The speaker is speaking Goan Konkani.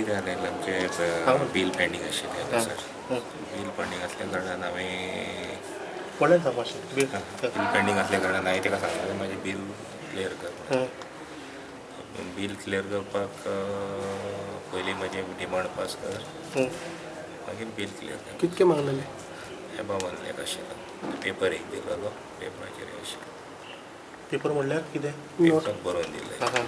कितें जालें, आमचें बील पेंडींग आशिल्लें हांगासर. बील पेंडींग आसल्या कारणान हांवें व्हडल्यान सांग मातशें. बील. बील पेंडींग आसल्या कारणान हांवें ताका सांगलें, म्हाजें बील क्लियर कर म्हणून. बील क्लियर करपाक पयलीं म्हजें डिमांड पास कर, मागीर बील क्लियर कर. कितके मागलेले? एबा 1 लाख आशिल्लो. पेपर एक दिल्लो, पेपराचेर आशिल्लो. पेपर म्हणल्यार कितें? पेपर बरोवन दिल्ले. हां हां